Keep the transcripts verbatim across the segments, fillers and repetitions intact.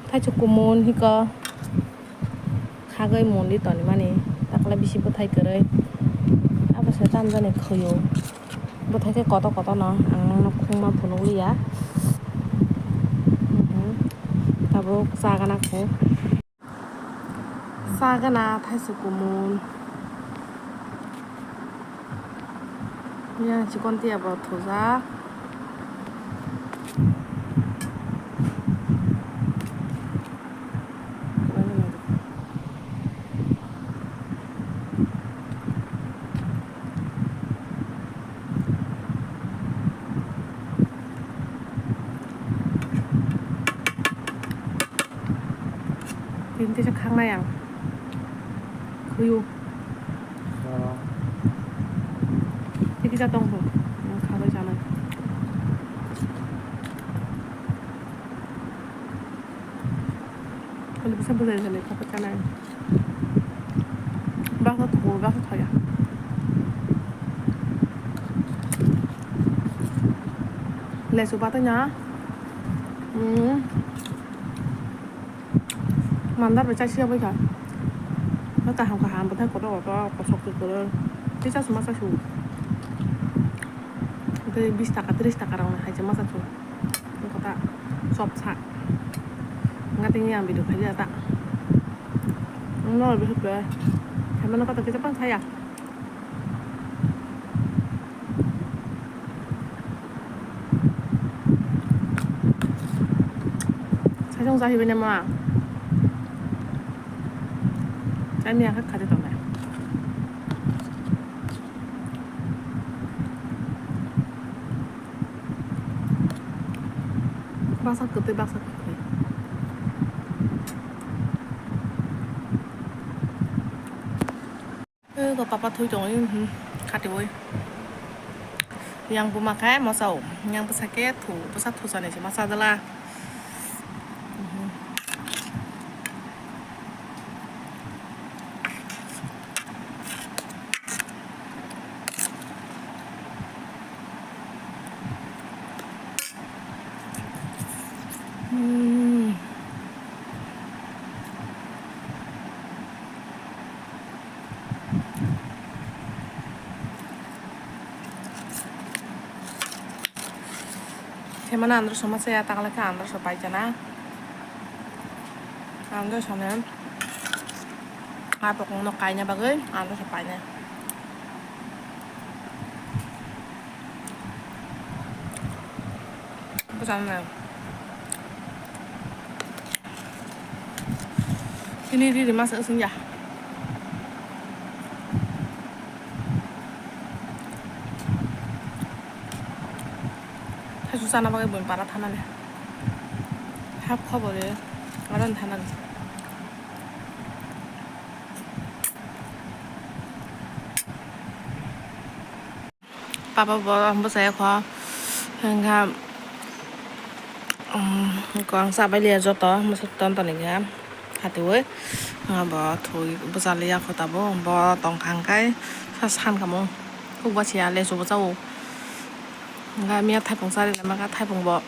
Thaichuk kumun hiko khagwi mundi tonimani, takla bisi bwthai kwrwi. Abo se tamjani khwio. Bwthai khe kotor kotor no, ang nokno khungma phunukliya. Mhm. Tabuk chagana khe. Chagana thaichuk kumun. Yang chikon tiya bo thujak. Tini teisa khaknai ang. Khwio. Tei kisa tong kho. Ang khabai chanai. Kali bisa bwlai jani khabai chanai. Baksa thugo, baksa thaya. Lesu batanya. Hmm. Mandar bai chasi yabai kha. Ba kaham kaham bwthai kotor kotor kosok se kwrwi. Tei chasu ma chasu. Tei bis taka tris taka rok hai se ma chasu. Kota chop sa. Nga tini yang bidu khai ta. No bisu pe. Hai mana kota kisa pang saya. Sajong jahibai nai ma. Ani akhe khadi tongnai. Baksa kwtwi baksa kwthwi. Ego papa thui tongo, hmm, khatiwi. Yang buma khe masa o, yang bwsa khe thu, bwsa thusani se masa dala. Hmm. Hemano andro soma saya takle khe andro so paijana. Andro sone a tokong no kaina bagwi andro so paina. Bwsano nai. Chini riri masa wsing ya. Thaisu chana bagwi buini para thanani. Hap khobor aro thanani. Papa bo bwsai kho, hwnkha, um, kwrwngsa bai liya joto, mwswk ton ton hwnkha, khatiwi, bo thwi bwsa liya kho tabuk, bo tongkha hwnkhe, sa san kamo, kuk basiya lesu bwsa o, hwnkhe miya thaipung chari naima kha, thaipung bo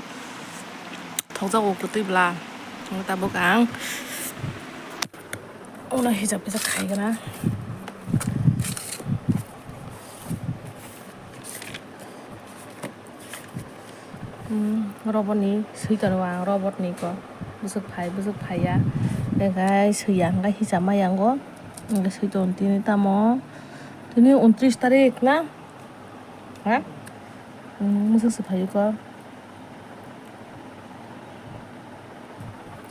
thokjago kwtwi bwla, tabuk ang, uno hijab kisa khai gana. Hmm, robot ni sui tongo ang, robot ni ko bwswk phai, bwswk phai ya, hwnkhe sui ya, hwnkhe hisa ma yango, hwnkhe sui tongo tini tamo, tini untris tarik na, ha? Hmm, bwswk se phai ko.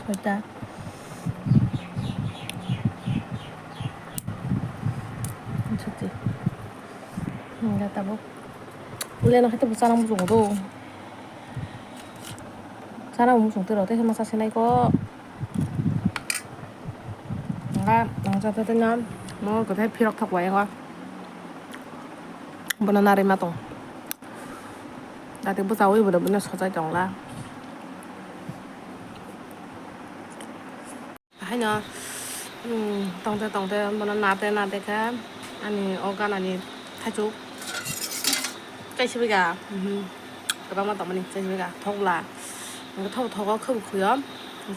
Soita. Chuti. Hingga tabuk. Ule no khe tabuk chana muchungo do. Chana muchung tero tei ma chasinai ko. Hingga ang chato tei no mo kwthai phirok thok bai ko. Bono narima tong. Dati bwchawi bo bini sochai tongla. Haino, hmm, tongte tongte bono nate nate khe ani o ganani thaichuk chaisibiga, mhm, kwbangma tongmani chaisibiga thokla. Hwnkhe thok thogo khwbo khwio.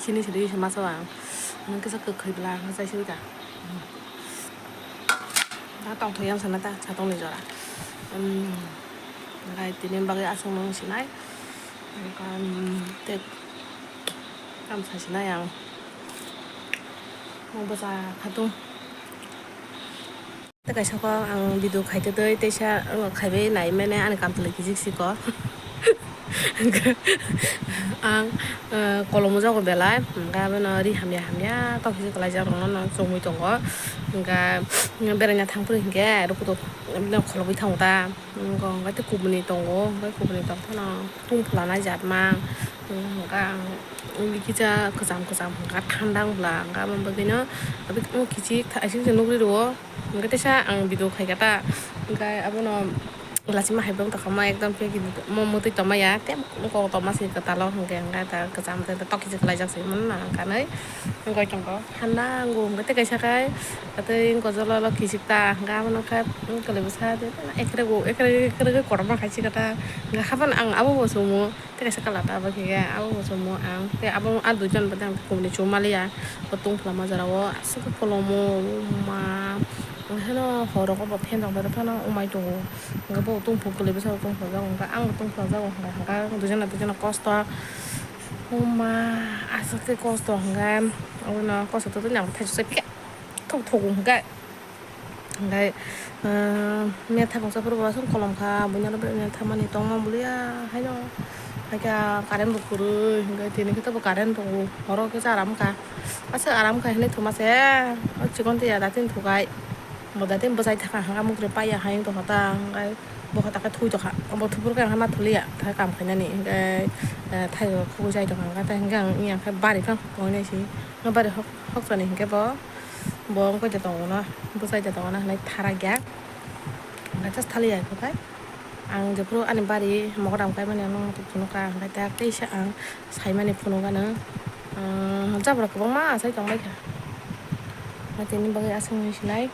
Chini siri se masa ba. Nang kisa kwkhwi bla, nang chai siri ka. Da tong thoi yang sana ta, chatong ni jora. Um, nang tini bagwi aswk nung sinai. Nang kam te kam sa sinai ang. Mo basa khatung. Tei kaisa kok ang video khaitwi twi teisa wngkha khaiwi nai mane ani kamtwlwi kijik siko. Ang, eh, kolom o jago belai, hwnkhe abono ri hamya hamya tok hwnwi kwlaijak rokno chumui tongo. Hwnkhe beraina thangphuru hinkhe rukuduk bini kholobwi thango ta. Hwnkhe tei kubuni tongo, hwnkhe kubuni tongphano tungphla nai jatma. Hwnkhe ang bikisa kwcham kwcham hwnkhe thanda wngla, hwnkhe aboni bagwino kichik aswk se nukgwi rwo. Hwnkhe teisa ang video khaikha ta, hwnkhe abono lachima hai bwkha ma ekdom khe mo mwtwi tongmaya tei kok tongma se kwtalo hwnkhe hwnkhe ta kwcham tei tok kichik kwlaijak se mano na hwnkhe nai wngwi tongo thanda wngo hwnkhe tei kaisa khai tei wngkha jolo lo kichik ta hwnkhe abono khe kwlwi bwsa ekre ekre ekre kotorma khai se khe ta hwnkhe haphano ang abo bo chumung. Tei kaisa kala ta abo khe abo bo chumung ang tei abo ah duijon bo tei ang kubuni chumaliya bo tungphla ma jora o aswk khe kolomo ma heno horo bo phen rok bai phano umai tongo hwnkhe bo tungphuk kwlwi bwsa bo tungphla jago hwnkhe ang bo tungphla jago hwnkhe hwnkhe duijon na duijon kosto uma aswk khe kosto hwnkhe abono kosto totoni ang thaichuk chai phikha thok thogo hwnkhe. Hwnkhe, ah, metha mungsa phuru bo aswk kolom kha, buini aro metha mani tongma bulia haino. Haikhe current bo kwrwi, hwnkhe tini khe teibo current tongo, horo khe se aram kha. Aswk aram kha hinwi thuma se, o chikon twi ya datini thukai. Bo datini bwchai thangkha, hwnkhe mukri paiya hai wng tongkha ta, hwnkhe bo khe thwi tongkha. Bo thuphuru khe ang ma thuliya, thai kam khainani, hwnkhe, eh, thairok khobwi chai tongkha, hwnkhe ang iya khe bari phano tongnai se, bari hok, hokchani hwnkhe bo. Bo wngkha de tongo na, bwsai de tongo na hinwi tharak ya. Hwnkhe just thali ya khe bai. Ang jephuru ani bari mogodam kaimani ano muitu phunukha, hwnkhe tak teisa ang saimani phunukgano. Jabra kwbangma achai tongbaikha. Hwnkhe tini bagwi aswk wngwi sinai.